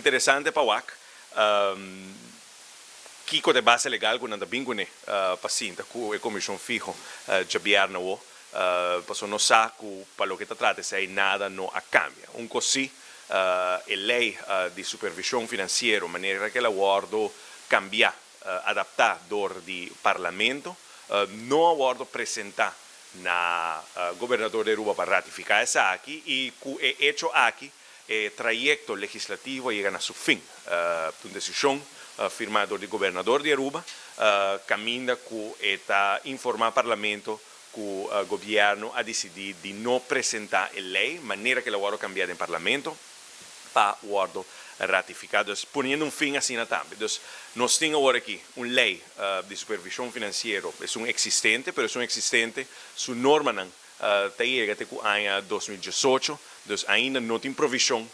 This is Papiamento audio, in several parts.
Interesante pa wak kiko ta e base legal ku nan ta bin kuné pa sinta ku e komishon fiho djabièrnè awo, pasobra nos sa ku pa loke ta trata esei nada no a kambia. Un kos sí, e lei di supervishon finansiero manera ku el a wòrdu kambiá, adaptá dor di Parlamento, no a wòrdu presentá na Gobernador di Aruba pa ratifiká esaki i ku e echo aki e trayekto legislativo a yega na su fin. Ta un desishon firmá dor di Gobernador di Aruba kaminda ku e ta informá Parlamento ku Gobièrnu a disidí di no presentá e lei manera ku el a wòrdu kambiá den Parlamento pa wòrdu ratifiká. Dus poniendo un fin asina tambe. Dus nos tin awor aki un lei di supervishon finansiero, esun eksistente, pero esun eksistente su normanan ta yega te ku aña 2018, dus ainda no tin provishon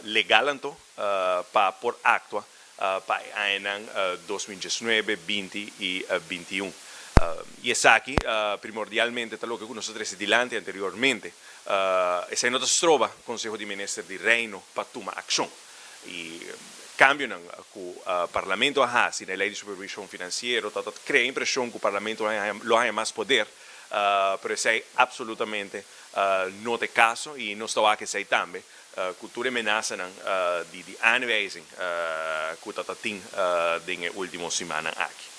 legal anto pa por aktua pa e añanan 2019, 20 i 21. I esaki primordialmente ta loke ku nos a trese dilanti anteriormente. Esei no ta stroba Konseho di Minister di Reino pa tuma akshon. I kambionan ku Parlamento a hasi na e lei di supervishon finansiero ta ta krea impreshon ku Parlamento lo haña mas poder, pero esei apsolutamente no ta e kaso i nos ta wak esei tambe ku tur e menasanan di aanwijzing ku ta ta tin den e ultimo simannan aki.